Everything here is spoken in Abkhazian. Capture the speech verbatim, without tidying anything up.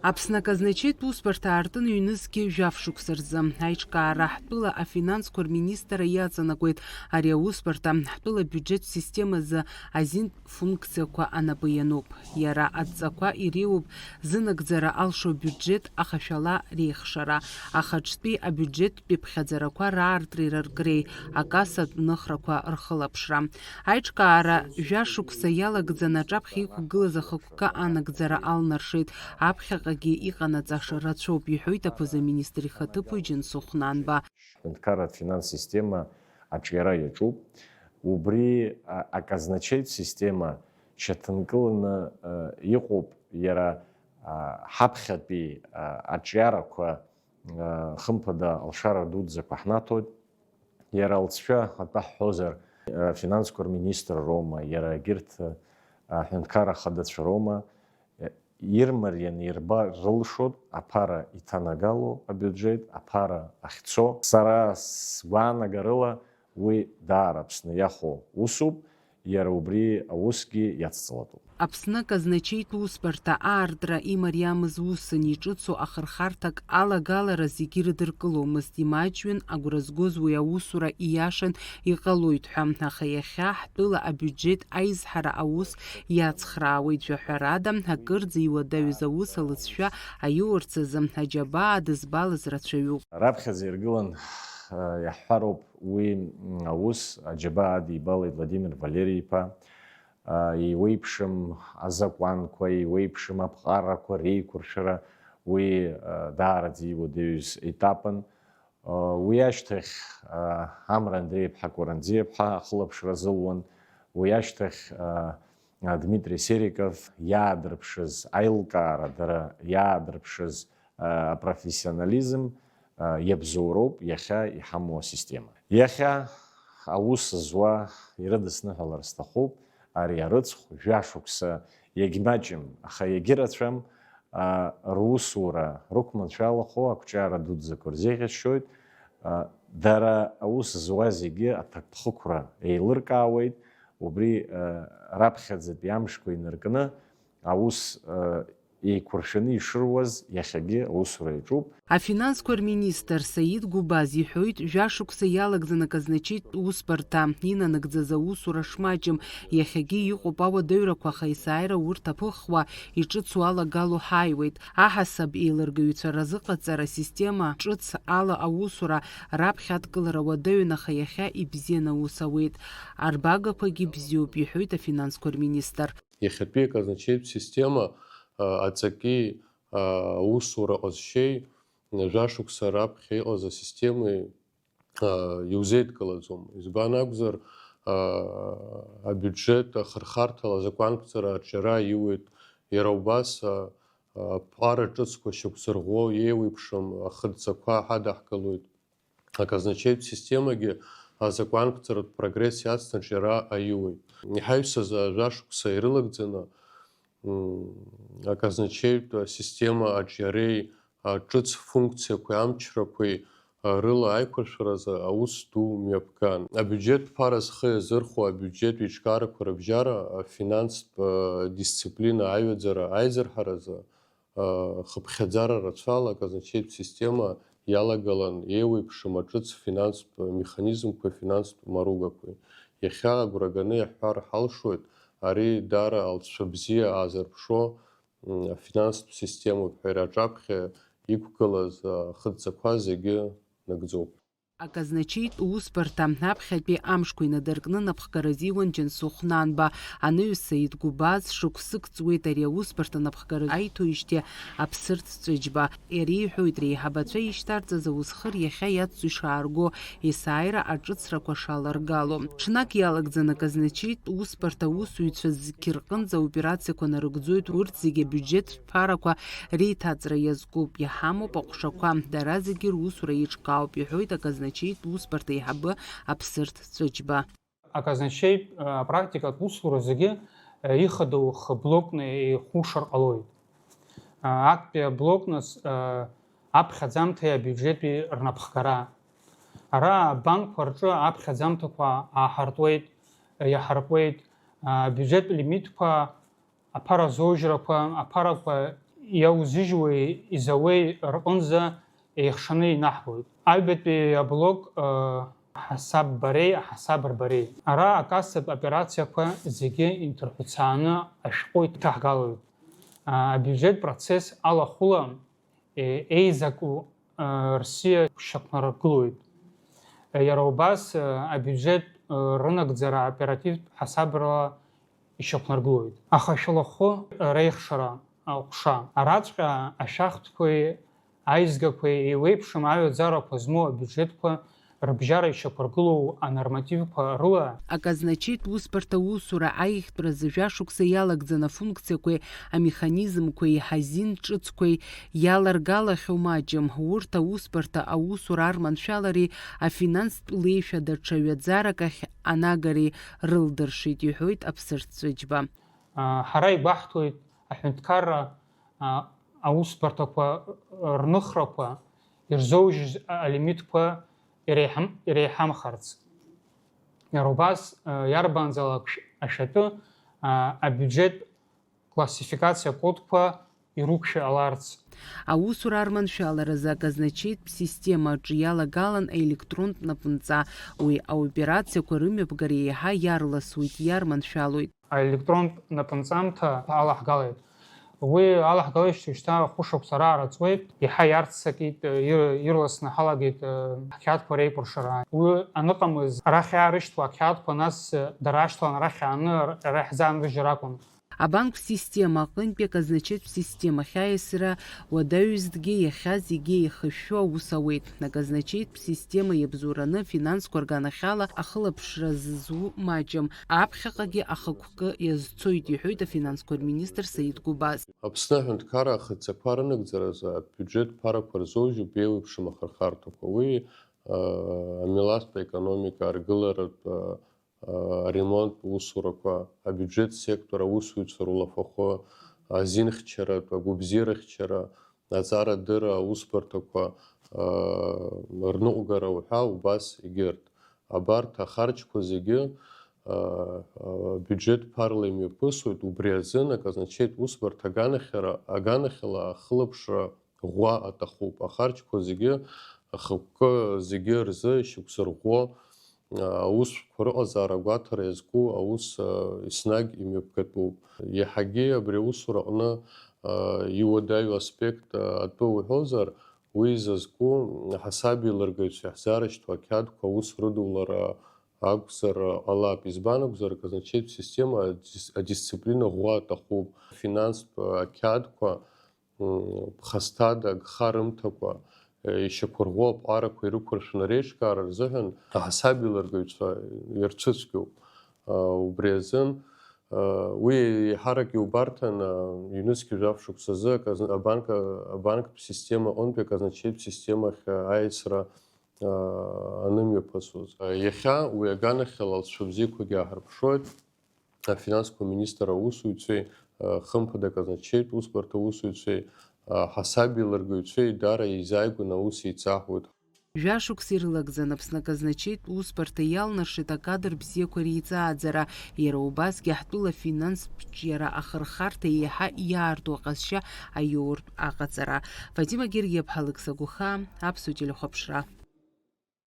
Аԥсны аказначеитә усбарҭа аартын ҩнызқьи жәаф шықәса рзы. Аиҿкаара ҳтәыла афинансқәа рминистрра иаҵанакуеит. Ари аусбарҭа ҳтәыла абиуџьет системазы азин функциақәа анапы иануп. Иара адҵақәа иреиуоуп зынагӡара алшо абиуџьет ахашәала реихшара, ахаҿтәи абиуџьеттә ԥхьаӡарақәа раартреи раркреи, акассатә ныхрақәа рхылаԥшра. Аиҿкаара жәа шықәса иалагӡаны аҿаԥхьа иқәгылаз ахықәкы анагӡара алнаршеит, аԥхьаҟагьы иҟанаҵаша рацәоуп, иҳәоит аԥыза-министр ихаҭыԥуаҩ Џьансыхә Нанба. Ҳҳәынҭқарратә финанстә система аҿиара иаҿуп. Убри, а, аказначеитә система шьаҭанкыланы, а, иҟоуп, иара, а, ҳаԥхьатәи, а, аҿиарақәа, а, хымԥада алшара дуӡӡақәа ҳнаҭоит. Иара алҵшәа атәы ҳҳәозар, а, финансқәа рминистр роума, иара егьырҭ, а, аҳәынҭқарра хадацәа роума, ирмарианы ирбар рылшоит аԥара иҭанагало абиуџьет, аԥара ахьцо. Сара сгәаанагарыла уи даара Аԥсны иахәо усуп, иара убри аусгьы иацҵалатәуп. Аԥсны аказначеитә усбарҭа аартра имариамыз усын иҿыцу ахырхарҭак алагалара зегьы ирыдыркыломызт, имаҷҩын агәра згоз уи аусура ииашан иҟалоит ҳәа, аха иахьа ҳтәыла абиуџьет аизҳара аус иацхраауеит, жәаҳәарада, акырӡа иуадаҩыз аус алыҵшәа аиурц азы аџьабаа дызбалаз рацәаҩуп. Раԥхьаӡа иргылан, э, иаҳҳәароуп уи, м, аус аџьабаа адибалеит Владимир Валери-иԥа, э, еиуеиԥшым азакәанқәа, еиуеиԥшым аԥҟарақәа реиқәыршәара, уи, э, даараӡа иуадаҩыз етапын. Уи ашьҭахь, Амра Андреи-иԥҳа Куранӡиаԥҳа ахылаԥшра азылуан, уи ашьҭахь, Дмитри Сериков иаадырԥшыз аилкаара, дара иаадырԥшыз апрофессионализм иабзоуроуп иахьа иҳамоу асистема. Иахьа аус зуа ирыдысныҳәалар сҭахуп, ари арыцхә, жәашықәса иагьмаҷым, аха иагьырацәам, а, русура рықәманшәалахо ақәҿиара дуӡӡақәа рзеиӷьасшьоит. А, дара аус зуа зегьы аҭакԥхықәра еилыркаауеит, убри, а, раԥхьаӡатәи амшқәа инаркны аус, а, еиқәыршәаны ишыруаз иахьагьы аусура иаҿуп. Афинансқәа рминистр Саид Гәыбаз иҳәоит, жәашықәса иалагӡан аказначеитә усбарҭа инанагӡаз аусура шмаҷым, иахьагьы иҟоуп ауадаҩрақәа, аха есааира урҭ аԥыххуа иҿыцу алагало ҳааиуеит. Аҳасаб еилыргаҩцәа разыҟаҵара асистема ҿыц ала аусура раԥхьа адкылара уадаҩын, аха иахьа ибзианы аус ауеит. Арбагақәагьы бзиоуп, иҳәоит афинансқәа рминистр. Иахьатәи аказначеитә система, а, аҵаки, а, аусура ҟазшьеи, жәашықәса раԥхьа иҟаз асистемеи, а, иузеидкылаӡом. Избан акәзар, а, абиуџьет ахырхарҭала азакәанқәҵара аҿиара аиуеит, иара убас, а, аԥҟара ҿыцқәа шьақәзырӷәӷәо еиуеиԥшым ахыдҵақәа ҳадаҳкылоит. Аказначеитә системагьы азакәанқәҵаратә прогресс иацнаҿ иара аиуеит. Иҳаҩсыз ажәа шықәса ирылагӡаны, м, аказначеитә асистема аҿиареи, а, ҿыц функциақәеи амчрақәеи, а, рыла аиқәыршәаразы аус ду мҩаԥган. Абиуџьет ԥара зхы иазырхәо абиуџьеттә еиҿкаарақәа рыбжьара, афинанстә, а, дисциплина аҩаӡара аизырҳаразы, хыԥхьаӡара рацәала аказначеитә система иалагалан еиуеиԥшым аҿыц финанстә механизмқәеи финанстә маругақәеи. Иахьа агәра ганы иаҳҳәар ҳалшоит, ари даара алҵшәа бзиа аазырԥшуа, м, афинанстә системоуп ҳәа иара аҿаԥхьа иқәгылаз ахыдҵақәа зегьы нагӡоуп. Аказначеитә усбарҭа аԥхьатәи амшқәа инадыркны напхгара азиуан Џьансыхә Нанба. Анаҩс Саид Гәыбаз шықәсык ҵуеит ари аусбарҭа напхгара аиҭоижьҭеи Аԥсырҭ Ҵәыџьба. Иара иҳәоит, реиҳабацәа ишьҭарҵаз аусхыр иахьа иацу ишаарго, есааира аҿыцрақәа шаларгало. Ҽнак иалагӡан аказначеитә усбарҭа аусзуҩцәа зқьы рҟынӡа аоперациақәа нарыгӡоит, урҭ зегьы абиуџьет ԥарақәа реиҭаҵра иазкуп, иҳамоуп аҟәшақәа, дара зегьы русура еиҿкаауп, иҳәоит аказначеитә усбарҭа аиҳабы Аԥсырҭ Ҵәыџьба. Аказначеитә, а, апрактикатә усура зегьы, а, ихадоу хы-блокны еихушар ҟалоит. А, актәи аблок, нас, а, аԥхьаӡамҭеи абиуџьети рнапхгара. Ара абанкқәа рҿы аԥхьаӡамҭақәа ааҳартуеит, иаҳаркуеит, а, абиуџьеттә лимитқәа, аԥара зоужьрақәа, аԥарақәа иаузыжьуеи изауеи рҟынӡа еихшаны инаҳлоит. Аҩбатәи аблок, ҳасаббареи аҳасабырбареи. Ара акассатә операциақәа зегьы инҭырҳәцааны ашәҟәы иҭаҳгалоит. Абиуџьет процесс алахәыла еизаку рсиа шьақәнаргылоит. Иара убас абиуџьет рынагӡара оперативтә ҳасабрала ишьақәнаргылоит. Аха шәылахәы реихшара аҟәша. Араҵәҟьа ашәахтәқәеи аизгақәеи еиуеиԥшым аҩаӡарақәа змоу абиуџьетқәа рыбжьара ишьақәыргылоу анормативқәа рыла, аказначеитә усбарҭа аусура аиӷьтәразы жәашықәса иалагӡан афункциақәеи амеханизмқәеи ҳазин ҿыцқәеи иаларгалахьоу маҷым, урҭ аусбарҭа аусура арманшәалареи афинанстә леишәа даҽа ҩаӡарак ахь анагареи рылдыршеит, иҳәоит Аԥсырҭ Ҵәыџьба. Ҳара игәаҳҭоит аҳәынҭқарра аусбарҭақәа рныхрақәа ирзоужьыз алимитқәа иреиҳам-, иреиҳамхарц. Иара убас, иарбанзаалак ашәатәы абиуџьет классификациа кодқәа ирықәшәаларц. Аусура арманшәаларазы аказначеитә система аҿы иалагалан аелектронтә напынҵа. Уи аоперациақәа рымҩаԥгара еиҳа иарласуеит, иарманшәалоит. Аелектронтә напынҵамҭа алаҳгалеит. Уи алаҳгалеижьҭеи шьҭа хәышықәса раара ҵуеит, еиҳа иарццакит, ир-, ирласны ҳалагеит, э, ҳқьаадқәа реикәыршара. Уи аныҟамыз, арахь иаарышьҭуа ақьаадқәа нас, э, дара ашьҭаланы арахь ааны р-, ара иаҳзаанрыжьыр акәын. Абанк система аҟынтәи аказначеитә системахь аиасра уадаҩызҭгьы иахьа зегьы еихышәшәо аус ауеит. Аказначеитә система иабзоураны афинансқәа рганахьала ахылаԥшра зызу маҷым. Аԥхьаҟагьы ахықәкы иазцоит, иҳәоит афинансқәа рминистр Саид Гәыбаз. Аԥсны аҳәынҭқарра ахадҵақәа рынагӡаразы абиуџьет ԥарақәа рзоужьуп еиуеиԥшым ахырхарҭақәа. Уи, а, амилаҭтә економика, аргыларатә, а, а, аремонттә усурақәа, абиуџьет сектор аусзуҩцәа рулафахәы, азинхьчаратә, агәабзиарахьчара, аҵарадырра аусбарҭақәа, аа, рныҟәгара уҳәа убас егьырҭ. Абарҭ ахарџьқәа зегьы, аа, абиуџьет ԥарала имҩаԥысуеит, убри азын аказначеитә усбарҭа аганахьара, аганахьала ахылаԥшра ӷәӷәа аҭахуп. Ахарџьқәа зегьы, ахықәкы зегьы рзы ишьақәзырӷәӷәо, аусқәа рыҟазаара агәаҭара иазку аус, а, еснагь имҩаԥгатәуп. Иаҳагьы абри аусураҟны, а, иуадаҩу аспект, а, атәы уҳәозар, уи зазку аҳасабеилыргаҩцәа иаҳзаарышьҭуа ақьаадқәа аус рыдулара акәзар ҟалап. Избан акәзар, аказначеитә система адис-, адисциплина ӷәӷәа аҭахуп. Финанстә ақьаадқәа м, ԥхасҭада агха рымҭакәа, е, ишьақәырӷәӷәо аԥҟарақәа ирықәыршәаны реиҿкаара рзыҳәан аҳасабеилыргаҩцәа ирцәыцәгьоуп. А, убри азын, а, уи еиҳарак иубарҭан, а, ҩнызқьи жәаф шықәсазы аказн-, абанк, абанктә система аҟынтәи аказначеитә системахь, а, аиасра, а, анымҩаԥысуаз. А, иахьа уи аганахьала алҵшәа бзиақәагьы ааҳарԥшуеит. Афинансқәа министр аусзуҩцәеи, хымԥада аказначеитә усбарҭа аусзуҩцәеи, ҳасабеилыргаҩцәеи дара еизааигәаны аус еицаҳуеит. Жәашықәса ирылагӡан Аԥсны аказначеитә усбарҭа иалнаршеит акадр бзиақәа реиҵааӡара, иара убасгьы ҳтәыла афинанстә ҿиара ахырхарҭа еиҳа иаарту аҟазшьа аиуртә аҟаҵара. Фатима Гергиаԥҳа, Алықьса Гәыхаа, Аԥсуа телехәаԥшра.